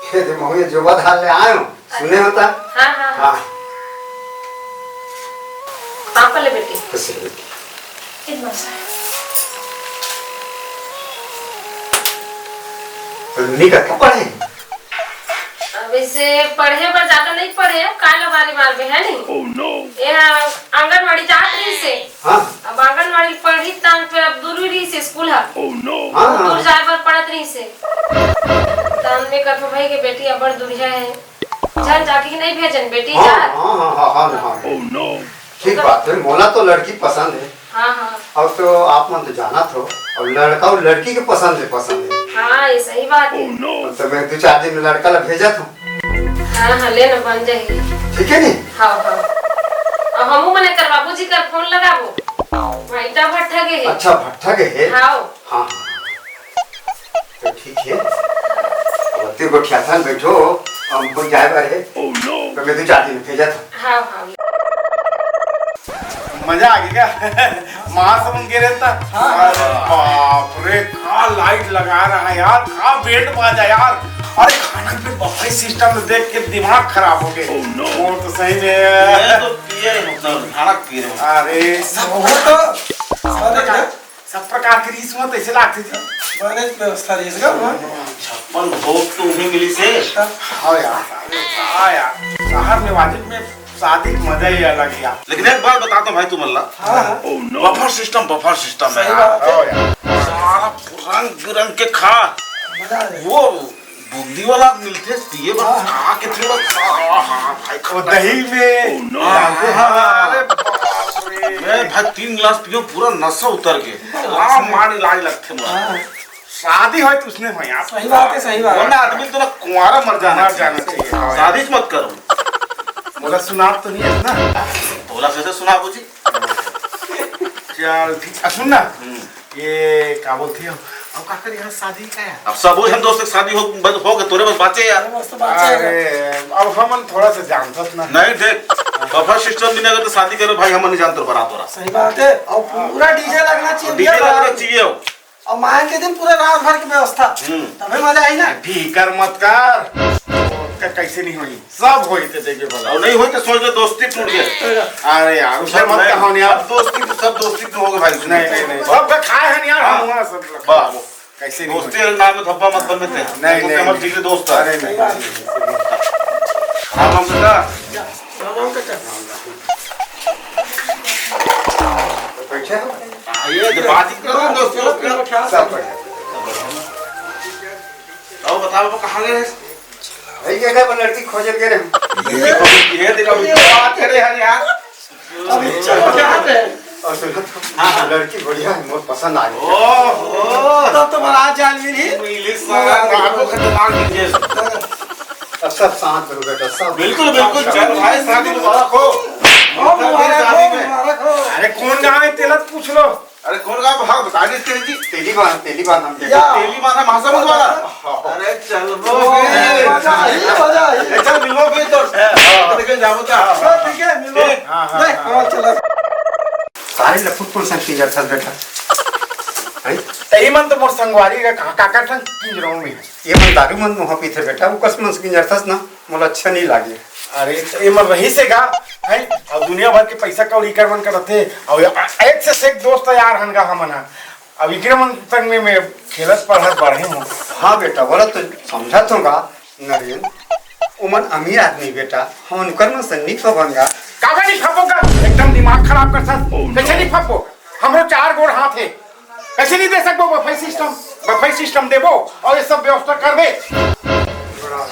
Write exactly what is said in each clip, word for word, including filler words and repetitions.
हे दे, महू ये जोबा धार ले आयो। सुने हो ता? हाँ, हाँ, हाँ। हाँ। पापा ले बेटी। खुश रह बेटी। कितना सा? तो नहीं करता पढ़े? अब इसे पढ़े बर ज्यादा नहीं पढ़े, काला बारी मार में है नहीं। ये आंगनवाड़ी जात रही से। हाँ। अब आंगनवाड़ी पढ़ी तन फिर अब दूर रही से स्कूल है। हाँ, हाँ। दूर जाए बर पड़त रही से। तन में कथो भाई के बेटी अबर दूरिया है। चल जाके नहीं भेजन बेटी हाँ, जा। हाँ, हाँ, हाँ, हाँ, हाँ। ठीक बात है, मोला तो लड़की पसंद है। हाँ, हाँ। अब तो आप मन तो जानत हो, अब लड़का और लड़की के पसंद है, पसंद है। हाँ, ये सही बात है। अब तो मैं दो चार दिन में लड़का ला भेजत हूँ। हाँ, हाँ, ले ना, बन जाएगी। ठीक है नी? हाँ, हाँ। अब हमू मने कर बाबूजी कर फोन लगाबो। भाई टा भट्ठा गए है। अच्छा, भट्ठा गए है? हाँ। हाँ, हाँ। तो ठीक है। अब तेरे को ठियाथन बैठो, हमको जाए बर है। तो मैं दो चार दिन में भेजत हूँ। हाँ, हाँ। मजा आ गया क्या? महासमुंद के रहता। हाँ। अरे बाप रे, का लाइट लगा रहा है यार, का बैंड बाजा यार। अरे खाना भी बफे सिस्टम में देख के दिमाग खराब हो गए। वो तो सही में मैं तो पिए ही मतलब खाना पी रहे हूँ। अरे सब वो तो सब प्रकार की रीस में तैसे लागथे जी। बने व्यवस्था रहिस गा वहाँ। छप्पन भोग तो उही मिलिस हे। हाँ यार, हाँ यार, शहर में वाजिब में शादी के मजा ही अलग है यार। लेकिन एक बात बताता हूँ भाई तुमन ला। हाँ, हाँ। बफर सिस्टम, बफर सिस्टम है सही यार। बात है। हाँ यार। सारा रंग बिरंग के खा। मजा आ जाए। वो बूंदी वाला मिलथे, पिए बर हाँ, हाँ। खा के थोड़ा, हाँ, हाँ, भाई, वो खतरनाक। दही में हाँ, डालते हैं। हाँ, अरे बाप रे। मैं भाई तीन गिलास पियो, पूरा नशा उतर के। हाँ, आराम सही। मान इलाज लगथे मोला। हाँ। शादी होय तो उसने हो यार। सही बात है, सही बात है। वरना आदमी तो ना कुंवारा मर जाना मर चाहिए। जाना चाहिए, हाँ। शादी मत करो। मोला सुनात तो नहीं है ना? तोला कैसे सुनाबो जी? चल, ठीक। आ, सुन ना। हम्म। ये का बोलथे हो? अब काकर यहाँ शादी का है? अब सब झन दोस्त के शादी हो, बस हो गए, तोरे बस बाचे यार। अरे, बस तो बाचे है। अरे, अब हमन थोड़ा सा जानथस ना। नहीं देख, बफर सिस्टम भी नहीं अगर तो शादी करे भाई, हमन नहीं जानते बारात वारात। सही बात है। और पूरा डीजे लगना चाहिए डीजे भैया, लगना बारात। चाहिए हो। और मायन के दिन पूरा रात भर की व्यवस्था। हम्म। तबे मजा आई ना। फिकर मत कर। क-, कैसे नहीं होई? सब होई ते देखे भला। और नहीं होई तो सोच ले दोस्ती टूट गए। अरे यार, उसे सब मत नहीं, कहो नहीं यार। सब दोस्ती, सब दोस्ती तो होगे भाई। नहीं, नहीं, नहीं। सब का खाए हैं यार, हम हाँ। वहाँ सब लोग। वाह। कैसे नहीं दोस्ती होई? के नाम में धब्बा मत बनने थे। नहीं, नहीं, हमारे नहीं। जिगरी दोस्त है। अरे नहीं, नहीं, नहीं, नहीं। हाँ, हम का? बैठे हो? आइए, बातचीत करो, दोस्त, दोस्त। सब बढ़िया। और बताओ, वो कहाँ गए? भाई, क्या क्या, वो लड़की खोजल के रहे? ये देखो, ये देखो, ये बात करे यार, यार। अभी चलो, क्या बात है? और सुनो तो, हाँ, हाँ। लड़की बढ़िया है, मोर पसंद आ गई। ओहो। तब तो बड़ा जान मिली। मिली साला, आपको खतरनाक चीजें। अब सब शांत रहो बेटा, सब बिल्कुल, बिल्कुल, शांत। चल भाई, शादी मुबारक हो। ओ, मुबारक हो, शादी में। मुबारक हो। अरे, कौन गाँव है, तेला तो पूछ लो। अरे, कौन गाँव? हाँ, बता दे तेरी जी। तेली बांध, तेली बांध हम या। तेली बांध है, महासमुंद वाला। हाँ। अरे, चल वो। ओ, मजा आई, मजा आई। ए, चल, मिलवा फिर तो। हाँ। लेकिन जाओ तो। हाँ, ठीक है, मिलो। ठीक। हाँ, हाँ, नहीं, हाँ। हाँ, चलो। सारे लफुट कौन सा चीज था बेटा? हैं? तई मन तो मोर संगवारी का, का, का, का ठन किंजरऊ में। ये मन दारू मन मुहा पीथे बेटा, वो कस मन से किंजरथस ना। मोला अच्छा नहीं लागे। अरे, तो ये मन रही से गा, हैं? और दुनिया भर के पैसा कौड़ी कर मन करत हे, और ये एक से एक दोस्त यार हन गा हमन हा। अब इकरे मन संग में मैं खेलत पढ़त बढ़े हूँ। हाँ बेटा, बोला तो समझत हूँ गा, नरेन, उमन अमीर आदमी बेटा, हम उनकर मन संग नहीं फबन गा। काबर नहीं फबो गा? एकदम दिमाग खराब कर सा। कैसे नहीं फबो? हमरो चार गोड़ हाथ है। कैसे नहीं दे सकबो बफे सिस्टम? बफे सिस्टम देबो और ये सब व्यवस्था करबे। बड़ा,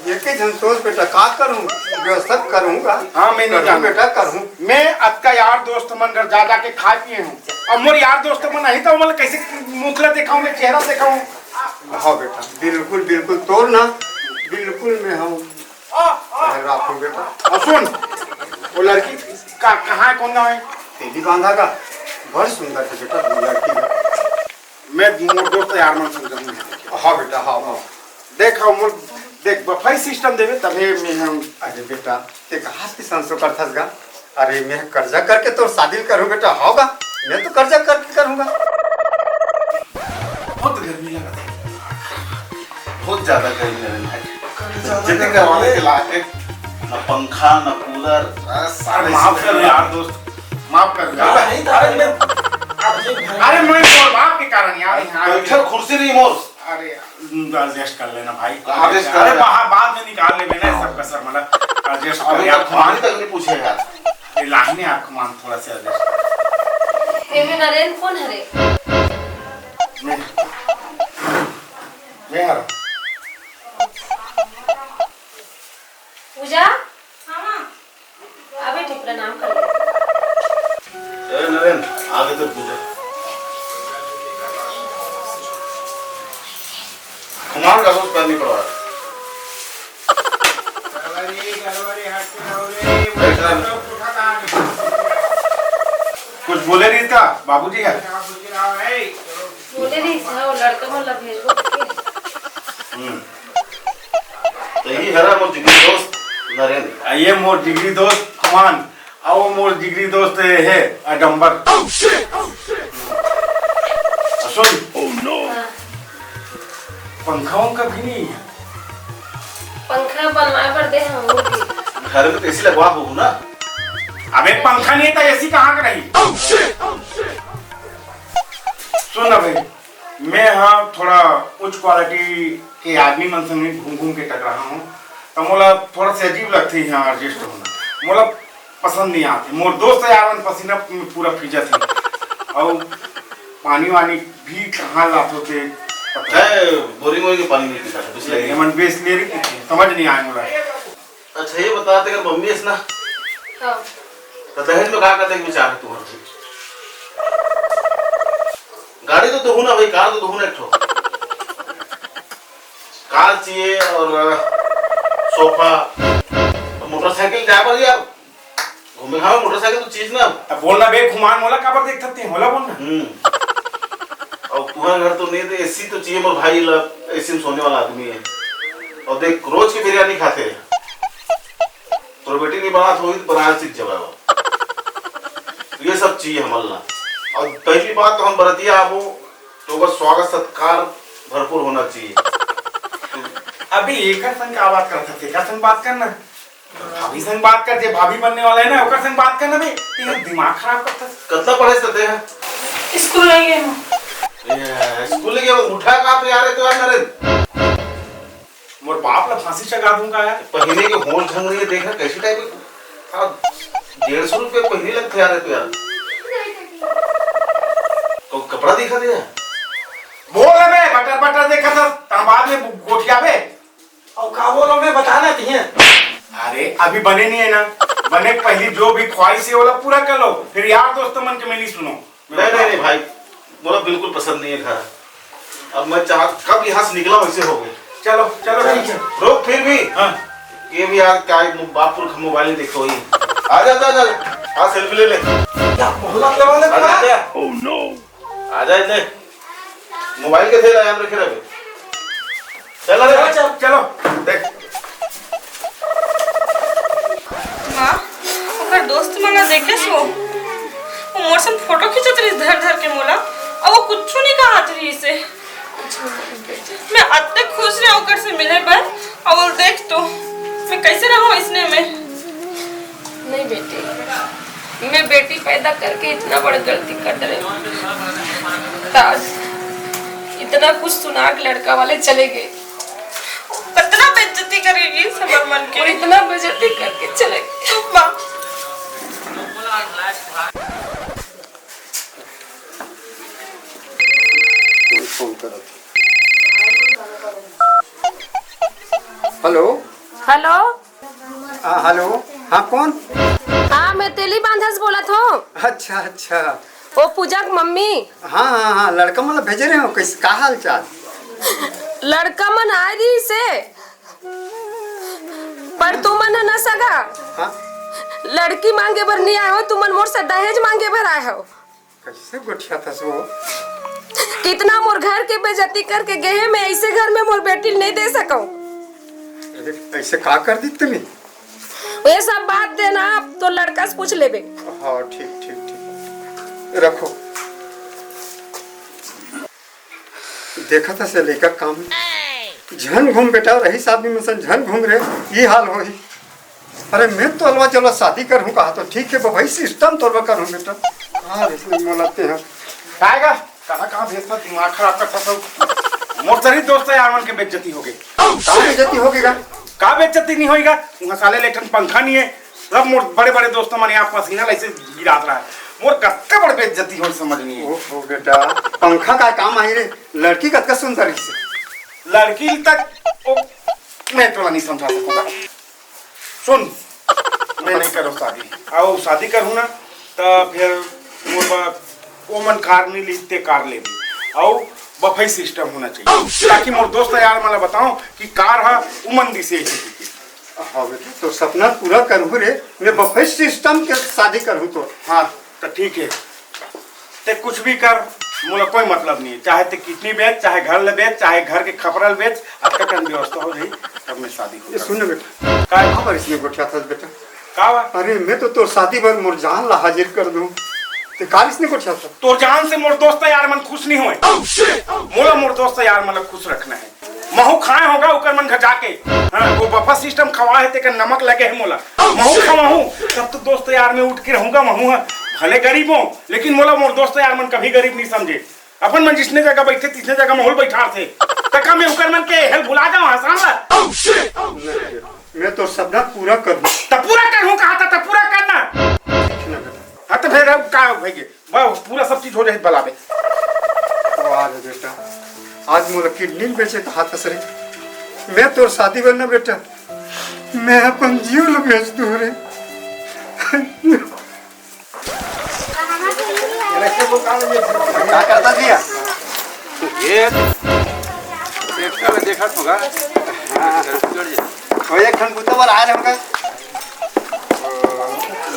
एक ही जन सोच बेटा, का करूं? व्यवस्था करूंगा। हाँ, मैं नहीं करूं जानूं। बेटा, करूं। मैं अतका यार दोस्त मन घर जा जा के खाए पिए हूँ। अब मोर यार दोस्त मन नहीं तो मतलब कैसे मुखला दिखाऊं, मैं चेहरा दिखाऊं? हाँ बेटा, बिल्कुल, बिल्कुल, तोर ना, बिल्कुल मैं हूँ। अरे राखो बेटा। और सुन, वो लड़की का, कहाँ है, कौन गाँव है? तेली बांधा का। बड़ सुंदर है बेटा, वो लड़की। मैं मोर दोस्त यार मन संग जाऊंगा। हाँ बेटा, हाँ, हाँ। देख, हम मोर, देख, बफाई सिस्टम देवे, तबे मैं हम। अरे बेटा, ते कहाँ से संसो करथस गा? अरे, मैं कर्जा करके तोर शादी करूँ बेटा, होगा? मैं तो कर्जा करके करूँगा। बहुत गर्मी लगा था, बहुत ज्यादा गर्मी लगा था। बेइज्जती करवाने के लायक है। ना पंखा, ना कूलर, अरे, सारे माफ कर यार दोस्त, माफ कर यार। अरे भाई, अरे मैं, अरे मैं मोर बाप के कारण यार, यहाँ बैठल कुर्सी नहीं मोर। अरे यार, adjust कर लेना भाई। Adjust कर अरे लेना। बाहर बाद में निकाल लेबे ना, सब कसर, मतलब adjust कर अभी यार। तक पानी तक नहीं पूछे यार। ये लाहने आपको मान थोड़ा सा adjust कर। एमे नरेन कौन हरे? मैं, मैं हरा। पूजा? हाँ, माँ। अबे ठीक, प्रणाम कर ले। ए नरेन, आगे तो पूजा। कुमार का कुछ पैर नहीं पड़ा। बैठ ना। कुछ बोले नहीं था बाबूजी है। बोले नहीं था, वो लड़का मन ला भेजबो करके। हम्म। तो ये हरा मोर जिगरी दोस्त नरेंद्र। आ, ये मोर जिगरी दोस्त खुमान। आ, वो मोर जिगरी दोस्त ये है आडम्बर। Oh, shit! Oh, shit! आ, सुन। Oh, no! हाँ। पंखा वंखा भी नहीं है। पंखा बनवाए बर दे हम लोग भी। घर में तो एसी लगवा हो ना। अबे पंखा नहीं है तो एसी कहाँ का रही? Oh, shit! Oh, shit! सुन ना भाई, मैं हाँ थोड़ा उच्च quality के आदमी मन संग घूम घूम के टकराहा हूँ, तो मोला थोड़ा से अजीब लगथे यहाँ adjust होना। मोला पसंद नहीं आते। मोर दोस्त यार मन पसीना में पूरा भीजत हे, और पानी वानी भी कहाँ लात होते पता नहीं। है, बोरिंग वोरिंग के पानी नहीं पीता, बिसलेरी। ये मन बिसलेरी की थी, समझ नहीं आए मोला। अच्छा, ये बता, तेरे मम्मी है ना? हाँ। तो दहेज में का का देख विचार है तुम्हारे? गाड़ी तो दोहू ना भाई, कार तो दोहू ना एक ठो। कार चाहिए और, अ, सोफा, और मोटरसाइकिल जाए बर यार, घूमे घामे मोटरसाइकिल तो चीज ना। तब बोलना बे, खुमान मोला काबर देख सकते हैं, मोला बोलना। हम्म। और तुम्हारे घर तो नहीं तो एसी तो चाहिए, मोर भाई ला एसी में सोने वाला आदमी है। और देख, रोज की बिरयानी खाते हैं। तोर बेटी नहीं बनात होही तो बनाए सीख जावे वो। तो ये सब चाहिए हमन ला। और पहली बात तो हम बरतिया आबो तो ओकर स्वागत सत्कार भरपूर होना चाहिए। अभी एकर संग का बात करत हस? एकर संग बात करना, भाभी संग बात कर, जे भाभी बनने वाला है ना, ओकर संग बात करना बे। ये दिमाग खराब करता। कितना पढ़े से ते है? स्कूल नहीं गए हम। ये स्कूल नहीं गए, उठा कहाँ पे आ रहे तो यार नरेंद्र? मोर बाप ला फांसी चढ़ा दूंगा यार। पहिने के होश ढंग नहीं है, देख रहा कैसे टाइप के। साला डेढ़ सौ रुपये पहिने लगथे यार, तो यार। को कपड़ा दिखा दे यार। बोल बे, बटर बटर देखा था, तहाँ बाद में गोठिया बे। अब का बोलो बे, बता ना तिहे। अरे, अभी बने नहीं है ना, बने पहली जो भी ख्वाहिश है, वो पूरा कर लो, फिर यार दोस्त मन के मैं नहीं सुनो। नहीं, नहीं, नहीं भाई, मोला बिल्कुल पसंद नहीं है घर। अब मैं चाह, कब यहाँ से निकला वैसे हो गए। चलो, चलो, ठीक है। रुक, फिर भी। हाँ। ये भी यार क्या है, मो-, बाप पुरख मोबाइल नहीं देखते वही। आ जा, आ जा, आ जा। आ selfie ले ले। क्या मोहल्ला के वाले आ जा, आ जा। Oh no। आ जा इधर। मोबाइल के थे याद रखे रहे। चल, अरे। चल, चल, चलो। देख। माँ, ओकर दोस्त मन ला देखे सो? वो मोर संग फोटो खींचत रहिस धर धर के मोला, अउ वो कुछू नहीं कहत रहिस हे। मैं अतने खुश रहे ओकर से मिले बर, अउ देख तो, मैं कैसे रहूं इसने में? नहीं बेटी, मैं बेटी पैदा करके इतना बड़ गलती कर डरे। आज इतना कुछ सुना के लड़का वाले चले गए। कितना बेइज्जती करेगी इस हमर मन के। वो इतना बेइज्जती करके चले गए। माँ। कोई फोन करत हे। हेलो। हेलो। हाँ, हेलो। हाँ, कौन? हाँ, मैं तेली बांधा से बोलत हूँ। अच्छा, अच्छा। वो पूजा के मम्मी। हाँ, हाँ, हाँ, लड़का मन ला भेजे रहे हो, कैसे, का हाल चाल? लड़का मन आए रहिस हे, पर तुमन ह ना सगा। हाँ? लड़की मांगे बर नहीं आए हो, तुमन मोर से दहेज मांगे बर आए हो। कैसे गोठियाथस वो? कितना मोर घर के बेइज्जती करके गए हैं, मैं ऐसे घर में मोर बेटी नहीं दे सकूं। अरे, ऐसे का कर दी तूने? ये सब बात देना, आप तो लड़का से पूछ लेबे। हाँ, ठीक, ठीक, ठीक। रखो। देखा था से लेकर काम। झन घूम बेटा, रईस आदमी मन सन झन घूम रे, ये हाल होही। अरे मैं तो अलवा चलवा शादी करहूँ कहा तो ठीक है, बबई सिस्टम तो अलवा करहूँ बेटा। हाँ रे, कोई मोला ते ह। काय गा? कहाँ कहाँ भेजता, दिमाग खराब करता सब। मोर सरी दोस्त यार मन के बेइज्जती हो गई। का बेइज्जती हो गई गा? का बेइज्जती नहीं होएगा? वहाँ साले ले एक ठन पंखा नहीं है, सब मोर बड़े बड़े दोस्त मन यहाँ पसीना लइसे गिरात रहा है। मोर कत्ते बड़ बेइज्जती हो समझ नहीं है। ओहो बेटा, पंखा का काम आई रे, लड़की कतका सुंदर रहिसे। लड़की तक ओ, मैं तोला नहीं समझा सकूंगा। सुन, मैं नहीं करूँ शादी। आओ शादी करूँ ना, तो फिर वो ब-, वो मन कार नहीं ली, ते कार ले ली। आओ बफे सिस्टम होना चाहिए, ताकि मोर दोस्त यार मला बताओ कि कार हा उमन दिसे ही। हाँ बेटा, तो सपना पूरा करहूँ रे, मैं बफे सिस्टम के शादी करहूँ तो। हाँ, तो ठीक है, ते कुछ भी कर, मोला कोई मतलब नहीं है। चाहे ते किडनी बेच, चाहे घर ले बेच, चाहे घर के खपरा ले बेच, अतका कन व्यवस्था हो जाही, तब मैं शादी को ये कर। सुन ना बेटा, काय? कहाँ पर इसने गोठिया था बेटा? का बा? अरे मैं तो तोर शादी बर मोर जान ला हाजिर कर दूँ। ते कार इसने गोठिया था? तोर जान से मोर दोस्त यार मन खुश नहीं होए। मोला मोर दोस्त यार मन ला खुश रखना है। महू खाए होगा ओकर मन घर जाके। हाँ, वो बफा सिस्टम खवा है, तेकर नमक लगे है मोला। महू खवाहूँ, तब तो दोस्त यार मैं उठ के रहूंगा महू ह। भले गरीब हो, लेकिन मोला मोर दोस्त यार मन कभी गरीब नहीं समझे। अपन मन जिसने जगह बैठे, तिसने जगह महू ल बैठार थे। तका मैं ओकर मन के हेल भुला जाऊँ, हसान ला। मैं तो सपना पूरा कर दूँ। तब पूरा करहूँ कहा था, तब पूरा करना। हाँ, तो फिर अब का हो भाई? वाह, पूरा सब चीज हो जाए बलाबे। वाह रे बेटा, आज मोला किडनी ल बेचे कहा था सरे। मैं तोर शादी बर ना बेटा, मैं अपन जीव ल बेच दूँ रे। का करता भैया? ये ट्रैक्टर में देखत होगा। हाँ। वो एक ठन बुता बर आए रहे होगा।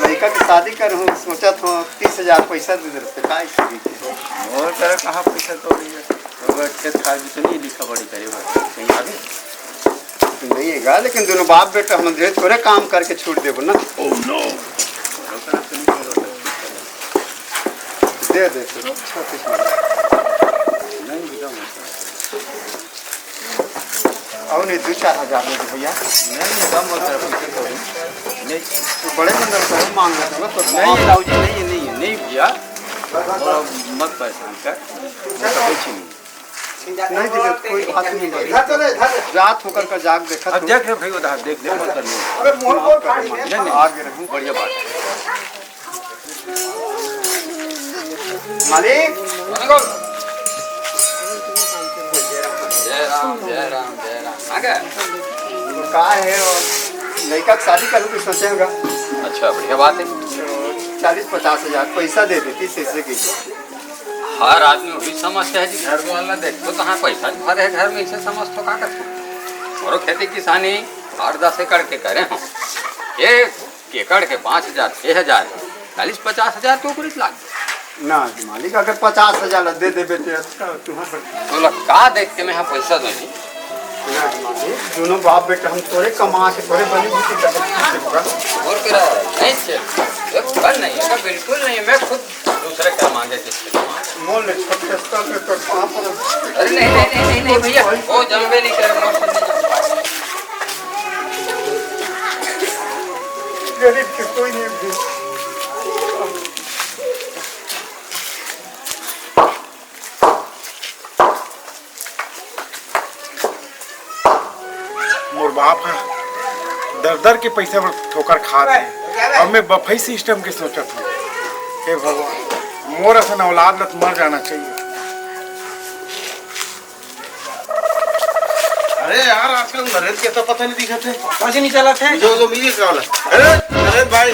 लड़का की शादी कर हूँ, सोचा था तीस हजार पैसा दे दे, का इसी? और तेरा कहाँ पैसा तो नहीं है? तो खेत खार भी तो नहीं लिखा पढ़ी करे बस, कहीं आगे? नहीं है गा, लेकिन दोनों बाप बेटा हम धीरे थोड़े काम करके छूट देबो ना। दे दे फिर, अच्छा किस्मत। नहीं, एकदम। और नहीं, दो चार हजार दे दे भैया। नहीं, नहीं, कम होता है, पैसे तो नहीं। नहीं। तो बड़े मंडल से मांग लेते ना, तो नहीं, बाबूजी, नहीं, नहीं, नहीं भैया। थोड़ा मत परेशान कर, वो तो कुछ नहीं। नहीं दीदी, कोई बात नहीं भाई। इधर चले, इधर। जात होकर का जाग देखा अब तू। देख ले भाई, उधर देख ले, मत कर ले। अबे मोर, मोर गाड़ी में। नहीं, नहीं, आगे रहूं। बढ़िया बात है। मालिक। जय राम, जय राम, जय राम। आ गया? तो का है, वो लड़का की शादी करूँ तो सोचे होगा। अच्छा, बढ़िया बात है। तो चालीस पचास हजार पैसा दे देती, से, से की। हर आदमी वही समस्या है जी, घर वाला देखो तो हाँ, पैसा भरे है घर में, इसे समझ तो का करते। मोरो खेती किसानी आठ दस एकड़ के करे हो, एक एकड़ के पाँच हजार, छह हजार, चालीस पचास हजार के ऊपर ही लाग। ना मालिक, अगर पचास हजार ला दे देबे ते अच्छा, तुहां पर। तोला का देख के मैं यहाँ पैसा दो जी? ना मालिक, दोनों बाप बेटा हम तोरे कमा के तोरे बनी बूटी करके होगा। और तेरा नहीं चल, एक पल नहीं है, बिल्कुल नहीं है, मैं खुद दूसरे का मांगे किससे? मोल ले, छोटे स्तर पे तो पाँच सौ। अरे नहीं, नहीं, नहीं, नहीं, नहीं, भैया, वो जलवे नहीं कर, मोर से नहीं जल पाएगा। गरीब के कोई नहीं भी। मोर बाप ह दर दर के पैसा बर ठोकर खात हे, अउ मैं बफई सिस्टम के सोचत हूँ। हे भगवान, मोर असन औलाद ल त मर जाना चाहिए। अरे यार, आजकल नरेंद्र के तो पता नहीं दिखत हे। पता जी नहीं चलत हे। जो, जो मिली का वाला। अरे, नरेंद्र भाई,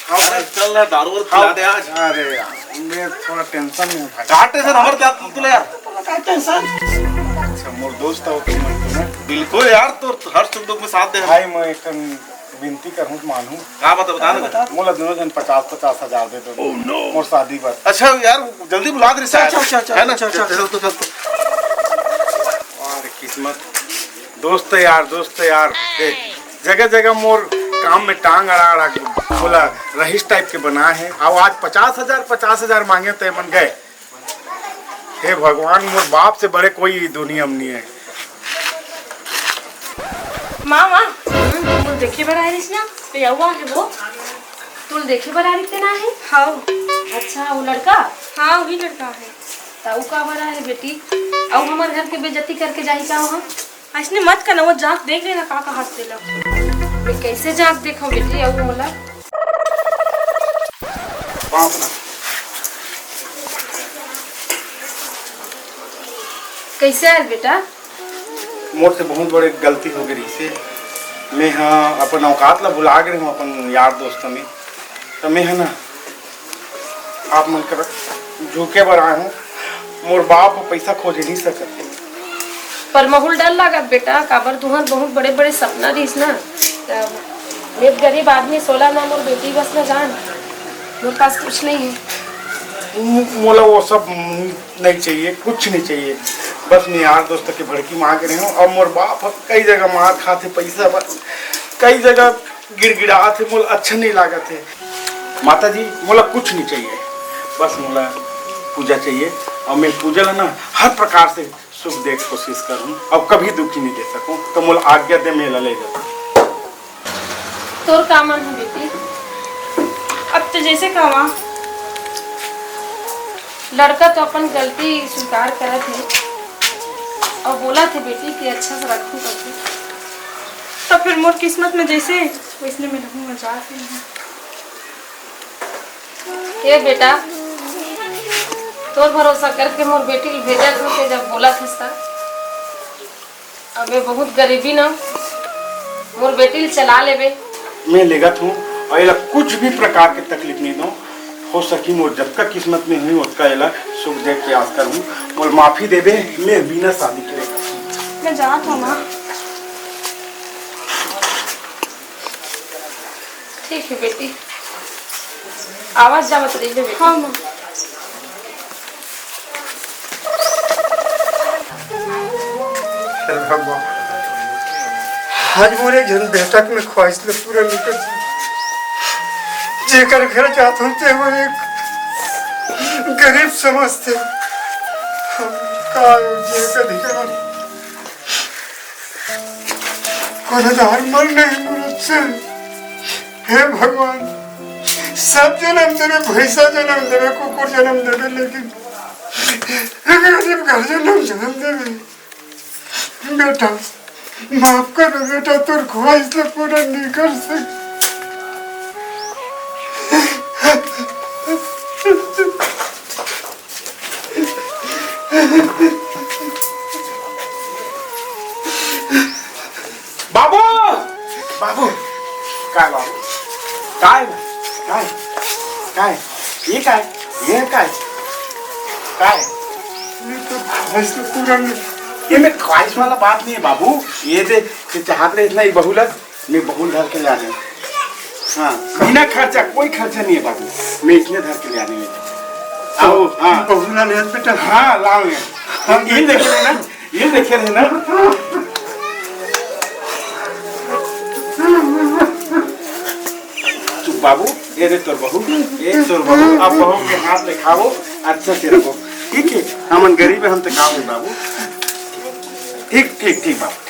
हाँ भाई। चल रहा, दारू वारू पिला दे आज। अरे यार, मैं थोड़ा टेंशन में हूँ भाई। का टेंशन? हमर जात तू ले यार। का टेंशन? अच्छा, मोर दोस्त हो तुम ना? बिल्कुल यार, तो हर सुख दुख में साथ दे। भाई, मैं एक ठन विनती करहूँ, मानहूँ। का बता, बता ना। मोला दोनों जन पचास पचास हजार दे दो। मोर शादी बर। अच्छा यार, जल्दी बुला दे। अच्छा, अच्छा, अच्छा, है ना? अच्छा, अच्छा। चल, चल, चल, चल। और किस्मत, दोस्त यार, दोस्त यार, देख, जगह जगह मोर काम में टांग अड़ा अड़ा के मोला रईस टाइप के बनाए हे। अब आज पचास हजार, पचास हजार मांगे ते मन गए। हे भगवान, मोर बाप से बड़े कोई दुनिया में नहीं है। माँ, माँ, तुम देखे बर आए रहिस ना, तो या हुआ है वो? तुम देखे बर आए रहिस ना है? हाँ। अच्छा, वो लड़का? हाँ, वही लड़का है। तो वो का बर आए है बेटी? अउ हमर घर के बेइज्जती करके जाही का वहाँ? अइसने मत करना, वो जाके देख लेना का कहा तेला। मैं कैसे जाके देखो बेटी, अउ मोला कैसे आयल बेटा? मोर से बहुत बड़े गलती हो गई रहिसे। मैं ह अपन औकात ला भुला गे हूँ अपन यार दोस्त में। तो मैं ह ना आप मन कर झुके बर आए हूँ। मोर बाप पैसा खोजे नहीं सकत। पर महूल डर लागत बेटा, काबर तुहर बहुत बड़े-बड़े सपना रहिस ना। तब मैं गरीब आदमी, सोला ना मोर बेटी बस ना जान, मोर पास कुछ नहीं है। मो-, मोला वो सब नहीं चाहिए, कुछ नहीं चाहिए। बस मैं यार दोस्त के भड़की मार के रहे हूँ। अब मोर बाप कई जगह मार खाते पैसा बर, कई जगह गिड़गिड़ात है, मोला अच्छा नहीं लागत है। माता जी, मोला कुछ नहीं चाहिए, बस मोला पूजा चाहिए। और मैं पूजा ला ना हर प्रकार से सुख दे के कोशिश करूँ, अब कभी दुखी नहीं दे सकूँ। तो मोला आज्ञा दे, मेला ले जाऊँ। तोर का मन है बेटी? अब तो जैसे कहा। लड़का तो अपन गलती स्वीकार करत है और बोला थे बेटी कि अच्छा से रखू करके। तो फिर मोर किस्मत में जैसे वैसने में रहूँगा, जा फिर। ए बेटा, तोर भरोसा करके मोर बेटी ल भेजत हूँ, ते जब बोलत हस त। अबे बहुत गरीबी ना, मोर बेटी ल चला लेबे। मैं लेगत हूँ और एला कुछ भी प्रकार के तकलीफ नहीं दूँ। हो सकी मोर जतका किस्मत में हुई ओतका एला सुख दे के आस करूँ। मोर माफी देबे, मैं बिना शादी के लेगत हूँ। मैं जात हूँ माँ। ठीक है बेटी, आवाज जावत रही है बेटी। हाँ माँ। हे भगवान, आज मोरे झन बेटा के मैं ख्वाहिश ले पूरा नहीं कर सकूं। जेकर घर जात हूँ ते वो एक गरीब समझते। हम का जेकर घर कोनो दार मर नहीं मुरत से। हे भगवान, सब जन्म देवे, भैंसा जन्म देवे, कुकुर जन्म देवे, लेकिन गरीब घर जन्म जन्म देवे। बेटा, माफ करो बेटा, तोर ख्वाहिश ला पूरा नहीं कर सके। बाबू, बाबू, काय बाबू? काय, काय, काय? ये काय? ये काय? काय? ये तो ख्वाहिश तो पूरा नहीं। ये में ख्वाहिश वाला बात नहीं है बाबू। ये दे, ये चाहत रहे इतना ही बहू लग, मैं बहू धर के ले आने। हाँ, बिना खर्चा, कोई खर्चा नहीं है बाबू। मैं इसने धर के ले आने में। आओ, हाँ। बहू ला ले बेटा। हाँ, लाओ ये। हाँ, ये देखे रहे ना, ये देखे रहे ना। चुप बाबू, ये दे तोर बहू, ये तोर बहू। अब बहू के हाथ में खाओ, अच्छा से रखो। ठीक है, हमन गरीब है, हम तो काम है बाबू। ठीक, ठीक, ठीक बाबू।